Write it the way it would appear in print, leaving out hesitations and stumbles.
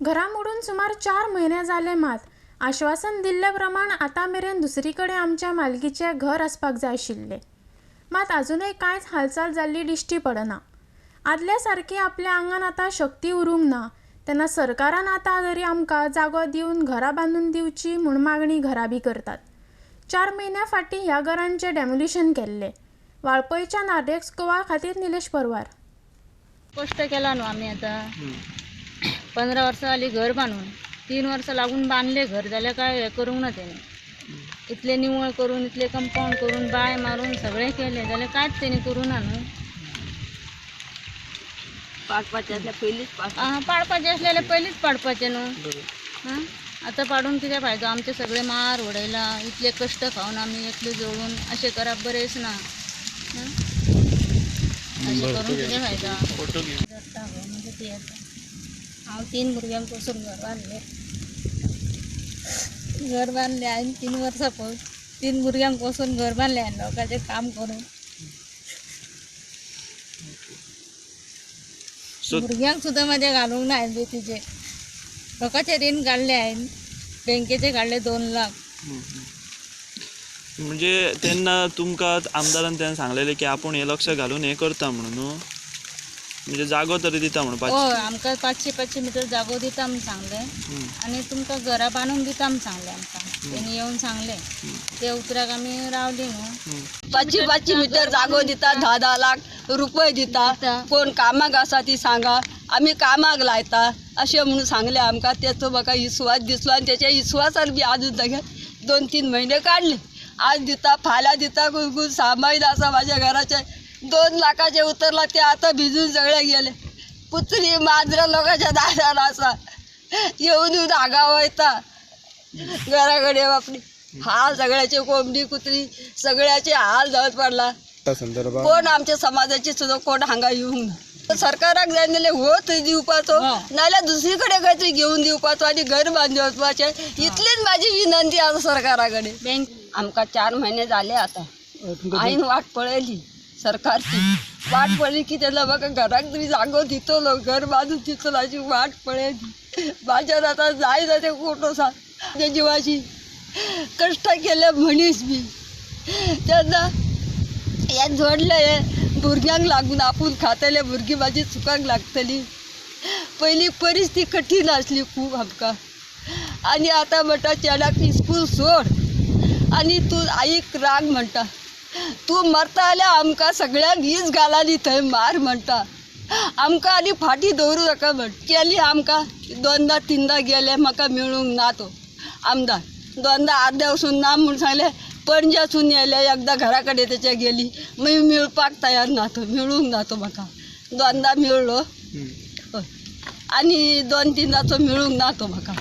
घरां मोडून सुमार 4 म्हयने जाले मात आश्वासन दिल्ले प्रमाण आतां मेरेन दुसरी कडेन आमच्या मालकीचें घर आसपाक जाय आशिल्लें. मात आजुनय कांयच हालचाल जाल्ली दिश्टी पडना. आदल्या सारकी आपल्या आंगान आतां शक्ती उरूंक ना तेन्ना सरकारान आतां तरी आमकां जागो दिवन घरां बांदून दिवची म्हूण मागणी घराबी करतात. 4 म्हयन्यां फाटीं ह्या घरांचें डेमोलिशन केल्लें. वाळपयच्या नार्डेक्स गोवा खातीर निलेश परवार. कष्ट केला न्हू आमी आतां 15 वर्सां जाली घर बांदून, 3 वर्सां लागून बांदले घर, जाल्यार काय हें करूंक ना तेणी. इतलें निवळ करून, इतलें कंपावंड करून, बांय मारून सगळें केलें, जाल्यार कांयच तेणी करूं ना न्हू. पाडपाचें आसल्यार पयलींच पाडपाचें आसलें जाल्यार पयलींच पाडपाचें न्हू. आं, आतां पाडून कितें फायदो? आमचे सगळे मार उडयला, इतले कश्ट खावन आमी एकले जोडून अशें करप बरेंच ना. अशें करून कितें फायदो? हांव 3 भुरग्यांक पोसून घर बांदलें. घर बांदलें हांवें 3 वर्सां पळय, 3 भुरग्यांक पोसून घर बांदलें हांवें लोकांचें काम करून. भुरग्यांक सुद्दां म्हाज्या घालूंक ना हांवें बेतीचे. लोकांचें रीण काडलें हांवें, बँकेचें काडलें 2 लाख. म्हणजे तेन्ना तुमकां आमदारान तेन्ना सांगलेलें की आपूण हें लक्ष घालून हें करता म्हणून न्हू, म्हणजे जागो तरी दिता म्हणून. हय, आमकां 500-500 मिटर जागो दिता म्हूण सांगलें आनी तुमकां घरां बांदून दिता म्हूण सांगलें आमकां. तेणी येवन सांगलें, ते उतराक आमी रावली न्हू. 500-500 मिटर जागो दिता, 10-10 लाख रुपये दिता. कोण कामाक आसा ती सांगा, आमी कामाक लायता अशें म्हणून सांगलें आमकां. तेचो म्हाका विस्वास दिसलो आनी तेच्या विस्वासान बी आजून तागे 2-3 म्हयने काडले. आज दिता फाल्यां दिता, गुण सामान आसा म्हाज्या घराचें 2 लाखाचें उतरलां तें आतां भिजून सगळें गेलें. कुत्री माजरां लोकांच्या दारार आसा, येवन येवन हांगा वयता घरा कडेन आपली. हाल सगळ्याचे, कोंबडी कुत्री सगळ्याचे हाल जावत पडला. कोण आमच्या समाजाची सुद्दां कोण हांगा येवंक ना. सरकाराक जाय जाल्यार हो थंय दिवपाचो, नाजाल्यार दुसरी कडेन खंय तरी घेवन दिवपाचो आनी घर बांदून वचपाचें, इतलीच म्हाजी विनंती आसा सरकारा कडेन. आमकां 4 म्हयने जाले आतां, हांवें वाट पळयली सरकारची, वाट पळयली की तेन्ना म्हाका घराक तरी जागो दितलो, घर बांदून दितलो अशी वाट पळयली. म्हाज्यान आतां जायना तें कोटो सांग. म्हाज्या जिवाची कश्ट केले मनीस बी तेन्ना हें जोडलें, हें भुरग्यांक लागून आपूण खातले, भुरगीं म्हाजी चुकाक लागतली. पयलीं परिस्थिती कठीण आसली खूब आमकां, आनी आतां म्हणटा चेड्याक स्कूल सोड आनी तूं आईक राग म्हणटा, तूं मरता जाल्यार आमकां सगळ्यांक हीच घालानी थंय मार म्हणटा, आमकां आनी फाटीं दवरूं नाका म्हण. केली आमकां 2दा 3दा गेले, म्हाका मेळूंक ना तो आमदार. 2दा आर्द्या वचून ना म्हूण सांगलें, पणजेसून येयले, एकदां घरा कडेन तेच्या गेली, मागीर मेळपाक तयार ना तो, मेळूंक ना तो म्हाका. 2दा मेळ्ळो आनी 2-3दाचो मेळूंक ना तो म्हाका.